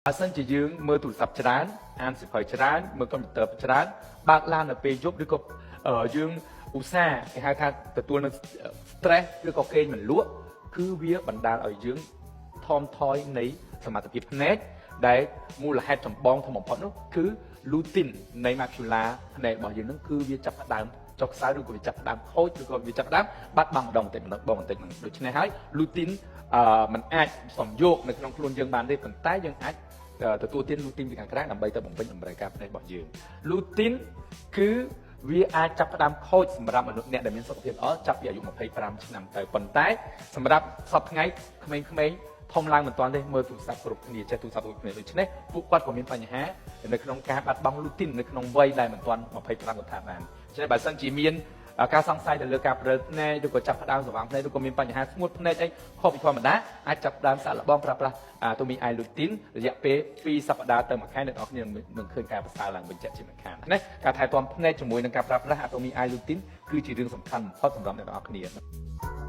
បើសិនជាយើងមើលទូរស័ព្ទច្រើនអានសៀវភៅច្រើនមើលកុំព្យូទ័រច្រើនបើកឡាននៅពេលយប់ឬក៏យើងឧស្សាហ៍គេហៅថាទទួលនៅ stress ឬក៏គេងមិនលក់គឺវាបណ្ដាលឲ្យយើងថមថយនៃសមត្ថភាពភ្នែកដែលមូលហេតុចម្បងធំបំផុតនោះគឺ lutein នៃ macula ភ្នែករបស់យើងនឹងគឺវាចាប់ផ្ដើមចុះខ្សោយឬក៏វាចាប់ផ្ដើមខូចឬក៏វាចាប់ផ្ដើមបាត់បង់ម្ដងបន្តិចម្ដងបន្តិចហ្នឹងដូច្នេះហើយ lutein มันអាចសំយោគនៅក្នុងខ្លួនយើងបានទេប៉ុន្តែយើងអាចទទួលទាន lutein ពីខាងក្រៅដើម្បីទៅបំពេញតម្រូវការភ្នែករបស់យើង lutein គឺវាអាចចាប់ផ្ដើមខូចសម្រាប់មនុស្សអ្នកដែលមានសុខភាពល្អចាប់ពីអាយុ25ឆ្នាំទៅប៉ុន្តែសម្រាប់សប្តាហ៍ថ្ងៃក្មេងៗធំឡើងមិនទាន់ទេមើលទូរស័ព្ទគ្រប់គ្នាចេះទូរស័ព្ទគ្រប់គ្នាដូច្នេះពួកគាត់ក៏មានបញ្ហានៅក្នុងការបាត់បង់ lutein នៅក្នុងវ័យដែលមិនទាន់25ក៏ថាបានដូច្នេះបើសិនជាមានការសង្ស័យទៅលើការព្រិលភ្នែកឬក៏ចាប់ផ្ដើមស្រវាំងភ្នែកឬក៏មានបញ្ហាស្ងួតភ្នែកអីខុសពីធម្មតាអាចចាប់ផ្ដើមសាកល្បងប្រើប្រាស់Atomy Eye Lutein រយៈពេល2សប្តាហ៍ទៅ1ខែអ្នកនរគ្នានឹងឃើញការប្រសើរឡើងវិញជាក់ជាមិនខានណាការថែទាំភ្នែកជាមួយនឹងការប្រើប្រាស់Atomy Eye Lutein គឺជារឿងសំខាន់បំផុតសម្រាប់អ្នកនរគ្នា។